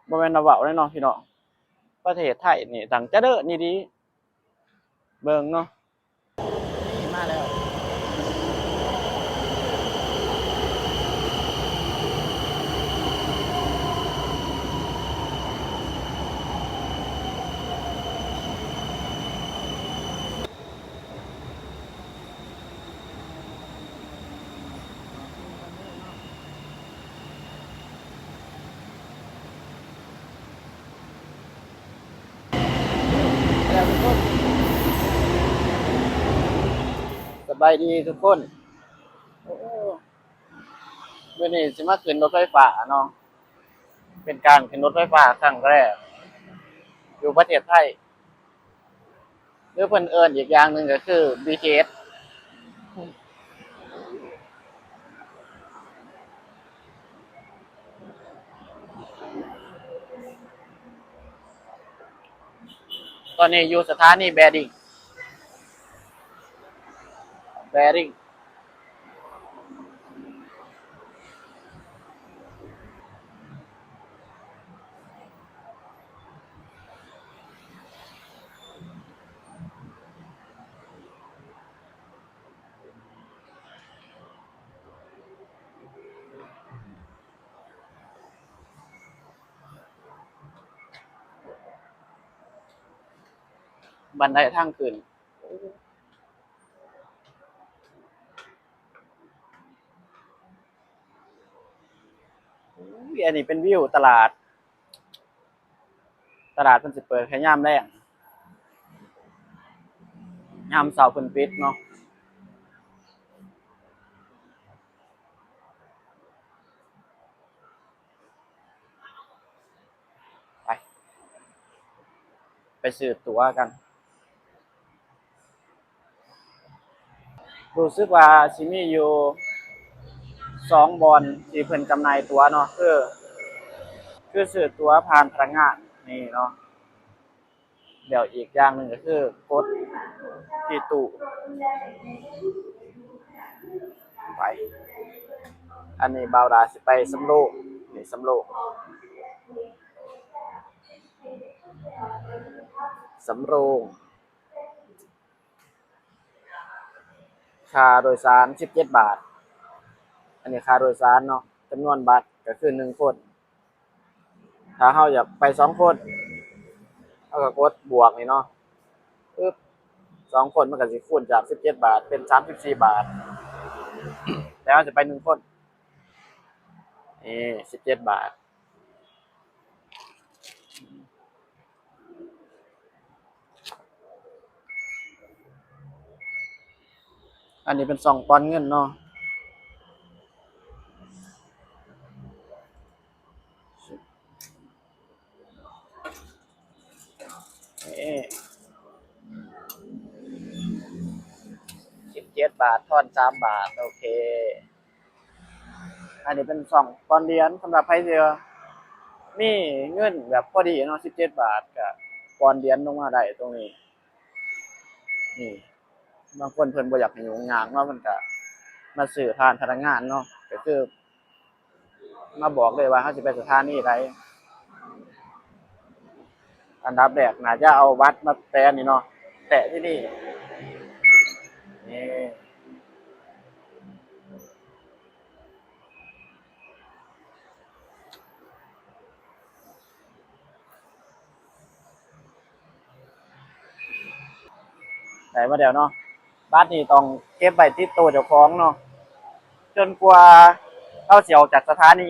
ບໍ່ແມ່ນວ່າເວົ້າເດ້ເນາະພີ່ນ້ອງ, ປະເທດໄທນີ້ຊ່າງຈະເລີນອີ່ຫຼີ. ເບິ່ງເນາະ ນີ້ມາແລ້ວ. ສະບາຍດີທຸກຄົນ. ໂອ້ ມື້ນີ້ຊິມາຂຶ້ນລົດໄຟຟ້າເນາະ, ເປັນການຂຶ້ນລົດໄຟຟ້າຄັ້ງແລກຢູ່ປະເທດໄທ. ຫຼືເພິ່ນເອີ້ນອີກຢ່າງໜຶ່ງກໍຄື ບີທີເອສ. ຕອນນີ້ຢູ່ສະຖານີແບດິງ ແບດິງ. ບັນໄດທາງຂຶ້ນ. ໂອ້ຍ ອັນນີ້ເປັນວິວຕະຫຼາດ. ຕະຫຼາດເພິ່ນຊິເປີດແຄ່ຍາມແລງ, ຍາມເຊົ້າເພິ່ນປິດເນາະ. ໄປ ໄປຊື້ตั๋ວກັນ. ຮູ້ສຶກວ່າຊິມີຢູ່ສອງບ່ອນທີ່ເພິ່ນຈຳໜ່າຍตั๋ວເນາະ, ຄື ຄືຊື້ตั๋ວຜ່ານພະນັກງານນີ້ເນາະ. ແລ້ວອີກຢ່າງໜຶ່ງກໍຄືກົດທີ່ຕູ້. ໄປ ອັນນີ້ບ່າວດາຊິໄປສຳໂລງ. ນີ້ສຳໂລງ ສຳໂລງ. ຄ່າໂດຍສານສິບເຈັດບາດ. ອັນນີ້ຄ່າໂດຍສານເນາະ, ຈຳນວນບັດກໍຄືໜຶ່ງຄົນ. ຖ້າເຮົາຢາກໄປສອງຄົນ ເຮົາກໍກົດບວກນີ້ເນາະ, ປຶບ ສອງຄົນມັນກໍຊິຄູນຈາກສິບເຈັດບາດເປັນສາມສິບສີ່ບາດ, ແຕ່ເຮົາຈະໄປໜຶ່ງຄົນ ນີ້ສິບເຈັດບາດ. ອັນນີ້ເປັນຊ່ອງປ່ອນເງິນເນາະ. ເອີ ສິບເຈັດບາດ ທອນສາມບາດ. ໂອເຄ. ອັນນີ້ເປັນຊ່ອງປ່ອນຫຼຽນ ສຳລັບໃຜທີ່ວ່າມີເງິນແບບພໍດີເນາະ, ສິບເຈັດບາດ ກະປ່ອນຫຼຽນລົງມາໄດ້ຕົງນີ້. ນີ້ ບາງຄົນເພິ່ນບໍ່ຢາກໃຫ້ຫຍຸ້ງຍາກເນາະ, ເພິ່ນກະມາຊື້ຜ່ານພະນັກງານເນາະ, ກໍຄືມາບອກເລີຍວ່າເຮົາຊິໄປສະຖານີໃດ. ອັນດັບແລກໜ້າຈະເອົາບັດມາແຕະນີ້ເນາະ, ແຕະທີ່ນີ້ ນີ້ ໄດ້ມາແລ້ວເນາະ. ບັດນີ້ຕ້ອງເກັບໄວ້ຕິດໂຕເຈົ້າຂອງເນາະ ຈົນກວ່າເຮົາຊິອອກຈາກສະຖານີ.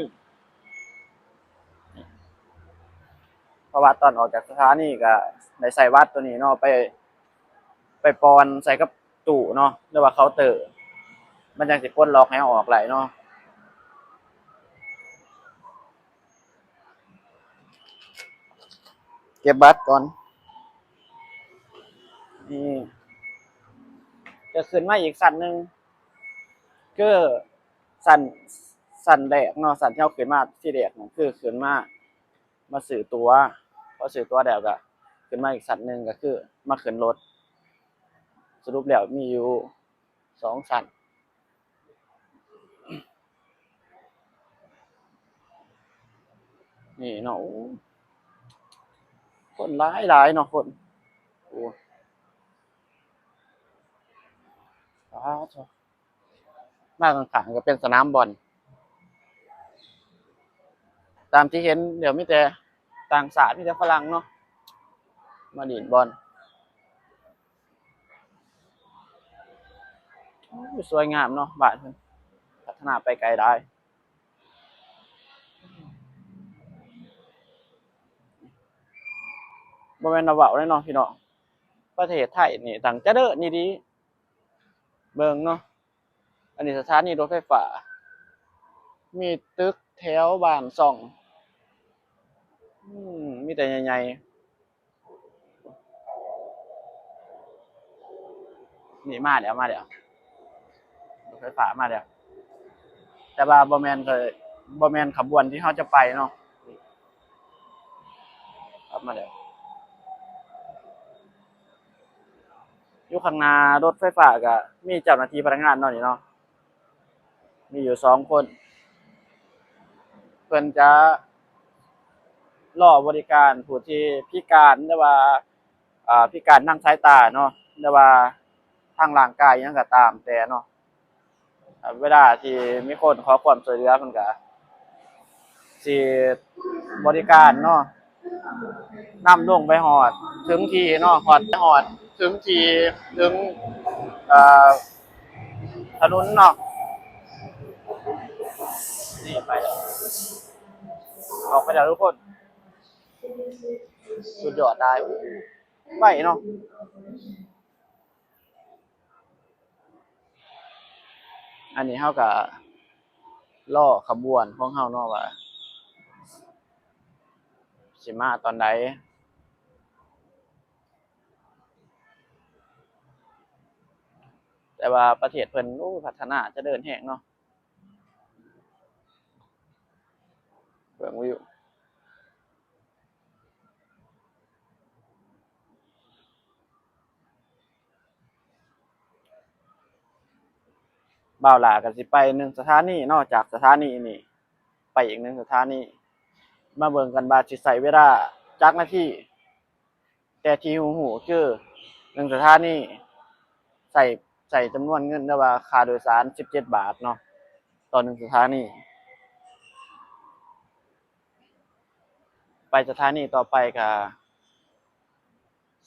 ເພາະວ່າຕອນອອກຈາກສະຖານີກໍໄດ້ໃຊ້ບັດໂຕນີ້ເນາະ ໄປ ໄປປ່ອນໃສ່ກັບຕູ້ເນາະ ຫຼືວ່າເຄົາເຕີ ມັນຈັ່ງຊິປົດລັອກໃຫ້ເຮົາອອກໄດ້ເນາະ. ເກັບບັດກ່ອນ. ນີ້ ຈະຂຶ້ນມາອີກຊັ້ນໜຶ່ງ ຄືຊັ້ນ ຊັ້ນແລກເນາະ, ຊັ້ນທີ່ເຮົາຂຶ້ນມາທີແລກນັ້ນ ຄືຂຶ້ນມາ ມາຊື້ຕົ໋ວ. ພໍຊື້ຕົ໋ວແລ້ວກໍຂຶ້ນມາອີກຊັ້ນໜຶ່ງ ກໍຄືມາຂຶ້ນລົດ. ສະຫຼຸບແລ້ວມີຢູ່ສອງຊັ້ນ ນີ້ເນາະ. ໂອ້ ຄົນຫຼາຍໆເນາະ ຄົນ ໂອ້ ສາທຸ ມາຂ້າງໆກໍເປັນສະໜາມບອນ ຕາມທີ່ເຫັນ ດຽວມີແຕ່ຕ່າງຊາດ ມີແຕ່ຝຣັ່ງເນາະ ມາຫຼິ້ນບອນ. ໂອ້ຍ ສວຍງາມເນາະ ບ້ານເພິ່ນພັດທະນາໄປໄກຫຼາຍ. ບໍ່ແມ່ນວ່າເວົ້າເດ້ເນາະພີ່ນ້ອງ ປະເທດໄທນີ້ຊ່າງຈະເລີນອີ່ຫຼີ ເບິ່ງເນາະ ອັນນີ້ສະຖານີລົດໄຟຟ້າ ມີຕຶກແຖວບ້ານຊ່ອງ ອືມ ມີແຕ່ໃຫຍ່ໆ. ນີ້ມາແລ້ວ ມາແລ້ວ ລົດໄຟຟ້າມາແລ້ວ ແຕ່ວ່າບໍ່ແມ່ນ ບໍ່ແມ່ນຂະບວນທີ່ເຮົາຈະໄປເນາະ ຂັບມາແລ້ວ. ຢູ່ຂ້າງໜ້າລົດໄຟຟ້າກໍມີເຈົ້າໜ້າທີ່ພະນັກງານເນາະ ນີ້ເນາະ ມີຢູ່ສອງຄົນ ເພິ່ນຈະລໍບໍລິການຜູ້ທີ່ພິການ ຫຼືວ່າ ອ່າ ພິການທາງສາຍຕາເນາະ ຫຼືວ່າທາງຮ່າງກາຍຫຍັງກໍຕາມແຕ່ເນາະ ເວລາທີ່ມີຄົນຂໍຄວາມຊ່ວຍເຫຼືອ ເພິ່ນກໍຊິບໍລິການເນາະ ນຳລົງໄປຮອດເຖິງທີ່ເນາະ ຮອດ ຮອດເຖິງທີ່ ເຖິງ ເອີ ຖະໜົນເນາະ. ນີ້ໄປແລ້ວ ອອກໄປແລ້ວທຸກຄົນ ສຸດຍອດຫຼາຍ ໄວເນາະ. ອັນນີ້ເຮົາກໍລໍຂະບວນຂອງເຮົາເນາະ ວ່າຊິມາຕອນໃດ ແຕ່ວ່າປະເທດເພິ່ນ ໂອ້ ພັດທະນາຈະເລີນແຮງເນາະ ເບິ່ງວິວ. ບ່າວຫຼ້າກໍຊິໄປໜຶ່ງສະຖານີເນາະ ຈາກສະຖານີນີ້ໄປອີກໜຶ່ງສະຖານີ ມາເບິ່ງກັນວ່າຊິໃຊ້ເວລາຈັກນາທີ ແຕ່ທີ່ຮູ້ໆຄືໜຶ່ງສະຖານີໃຊ້ ໃຊ້ຈຳນວນເງິນ ຫຼືວ່າຄ່າໂດຍສານສິບເຈັດບາດເນາະ ຕໍ່ໜຶ່ງສະຖານີ ໄປສະຖານີຕໍ່ໄປກະ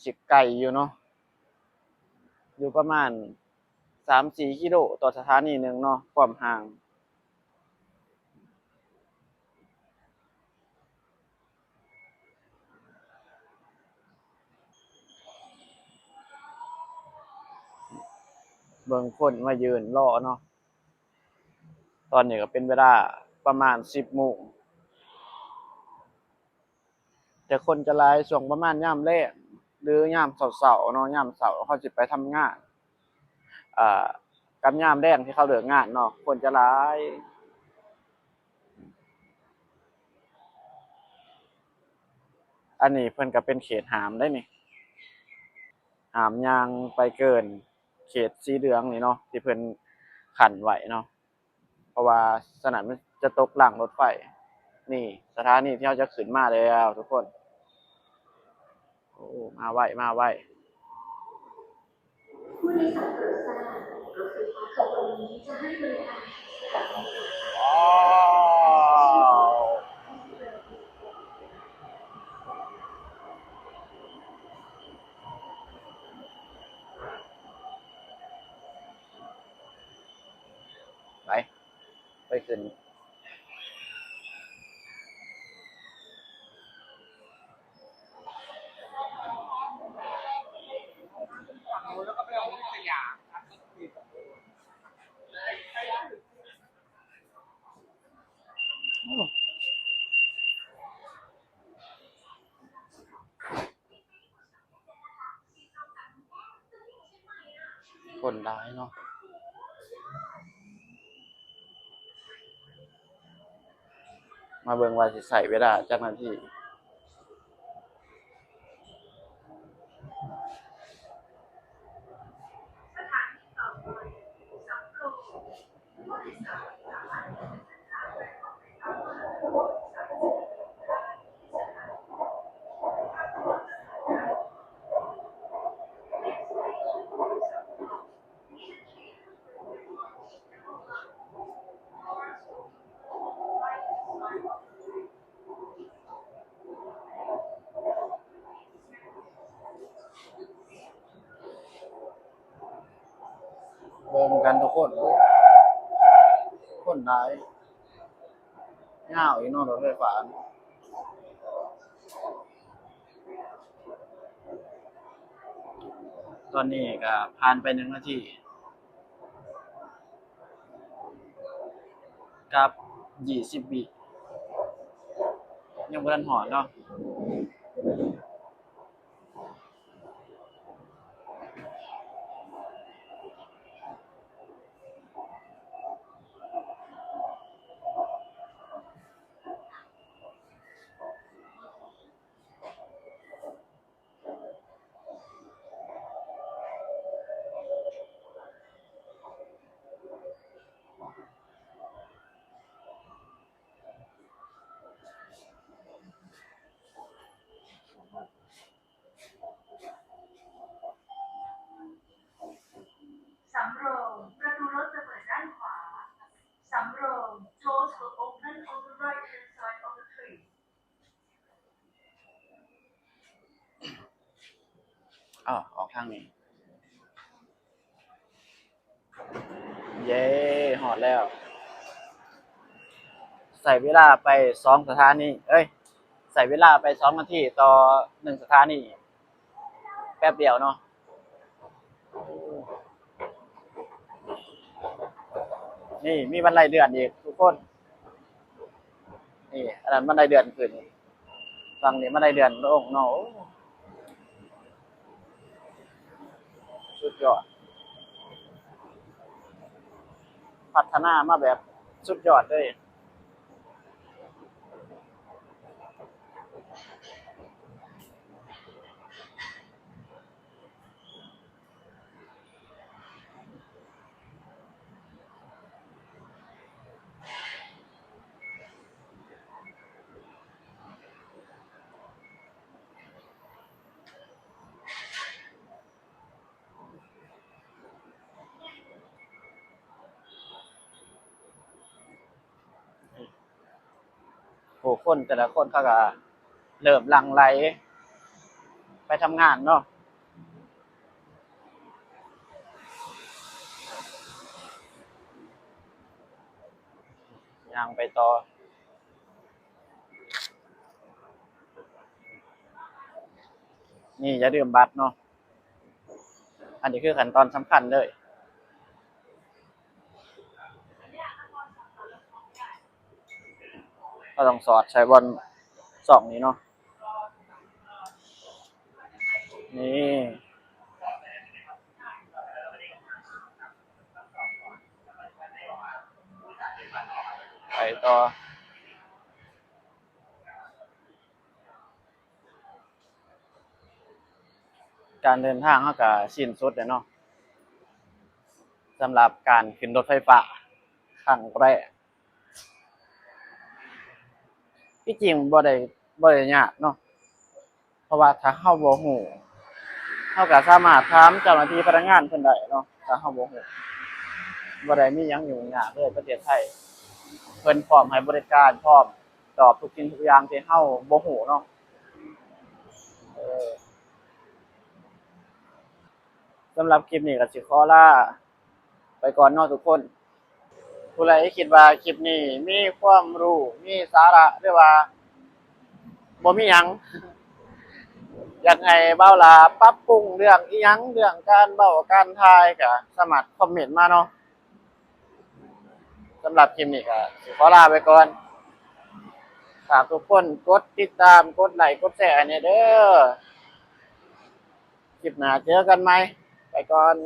ຊິໄກຢູ່ເນາະ ຢູ່ປະມານສາມສີ່ກິໂລຕໍ່ສະຖານີໜຶ່ງເນາະ ຄວາມຫ່າງ. ເບິ່ງຄົນມາຢືນລໍເນາະ ຕອນນີ້ກໍເປັນເວລາປະມານສິບໂມງ ແຕ່ຄົນຈະຫຼາຍຊ່ວງປະມານຍາມແລງ ຫຼືຍາມເຊົ້າໆເນາະ ຍາມເຊົ້າເຂົາຊິໄປທຳງານ ອ່າ ກັບຍາມແລງທີ່ເຂົາເລີກງານເນາະ ຄົນຈະຫຼາຍ. ອັນນີ້ເພິ່ນກໍເປັນເຂດຫ້າມໄດ໋ນີ້ ຫ້າມຍ່າງໄປເກີນເຂດສີເຫຼືອງນີ້ເນາະ ທີ່ເພິ່ນຂັ້ນໄວ້ເນາະ ເພາະວ່າສະນັ້ນມັນຈະຕົກລາງລົດໄຟ. ນີ້ສະຖານີທີ່ເຮົາຈະຂຶ້ນມາແລ້ວທຸກຄົນ. ໂອ້ ມາໄວ ມາໄວ. ໄປ ໄປຂຶ້ນ. ຄົນຫຼາຍເນາະ ມາເບິ່ງວ່າຊິໃຊ້ເວລາຈັກນາທີ. ເບິ່ງກັນທຸກຄົນ ໂອ້ ຄົນຫຼາຍ ຍາວອີກເນາະ ລົດໄຟຟ້າ. ຕອນນີ້ກໍຜ່ານໄປໜຶ່ງນາທີ ກັບ ຊາວວິວິ ຍັງບໍ່ທັນຮອດເນາະ. ສຳໂລງ ປະຕູລົດຈະເປີດດ້ານຂວາ. ສຳໂລງ Doors will open on the right hand side of the train. ອ້າວ ອອກທາງນີ້. ເຢ້ ຮອດແລ້ວ. ໃຊ້ເວລາໄປສອງສະຖານີ ເອີຍ ໃຊ້ເວລາໄປສອງນາທີຕໍ່ໜຶ່ງສະຖານີ ແປັບດຽວເນາະ. ນີ້ມີບັນໄດເລື່ອນອີກທຸກຄົນ. ນີ້ ອັນນັ້ນບັນໄດເລື່ອນຂຶ້ນ ຝັ່ງນີ້ບັນໄດເລື່ອນລົງເນາະ. ໂອ້ ສຸດຍອດ ພັດທະນາມາແບບສຸດຍອດເລີຍ. ຜູ້ຄົນແຕ່ລະຄົນເຂົາກະເລີ່ມຫຼັ່ງໄຫຼໄປທຳງານເນາະ. ຍ່າງໄປຕໍ່. ນີ້ຢ່າລືມບັດເນາະ. ອັນນີ້ຄືຂັ້ນຕອນສຳຄັນເລີຍ. ເຮົາຕ້ອງສອດໃສ່ບ່ອນຊ່ອງນີ້ເນາະ. ນີ້ ໄປຕໍ່. ການເດີນທາງເຮົາກະສິ້ນສຸດແລ້ວເນາະ ສຳລັບການຂຶ້ນລົດໄຟຟ້າຄັ້ງແລກ. ທີ່ຈິງບໍ່ໄດ້ ບໍ່ໄດ້ຍາກເນາະ ເພາະວ່າຖ້າເຮົາບໍ່ຮູ້ ເຮົາກະສາມາດຖາມເຈົ້າໜ້າທີ່ພະນັກງານເພິ່ນໄດ້ເນາະ. ຖ້າເຮົາບໍ່ຮູ້ ບໍ່ໄດ້ມີຫຍັງຫຍຸ້ງຍາກເລີຍ ປະເທດໄທ ເພິ່ນພ້ອມໃຫ້ບໍລິການ ພ້ອມຕອບທຸກສິ່ງທຸກຢ່າງທີ່ເຮົາບໍ່ຮູ້ເນາະ. ເອີ ສຳລັບຄລິບນີ້ກະຊິຂໍລາໄປກ່ອນເນາະທຸກຄົນ. ຜູ້ໃດຄິດວ່າຄລິບນີ້ມີຄວາມຮູ້ ມີສາລະ ຫຼືວ່າບໍ່ມີຫຍັງ ຢາກໃຫ້ບ່າວຫຼ້າປັບປຸງເລື່ອງອີ່ຫຍັງ ເລື່ອງການເວົ້າການຖ່າຍ ກະສາມາດຄອມເມັນມາເນາະ. ສຳລັບຄລິບນີ້ກະຊິຂໍລາໄປກ່ອນ. ຝາກທຸກຄົນກົດຕິດຕາມ ກົດໄລ ກົດແຊໃຫ້ແດ່ເດີ. ຄລິບໜ້າເຈີກັນໃໝ່. ໄປກ່ອນ.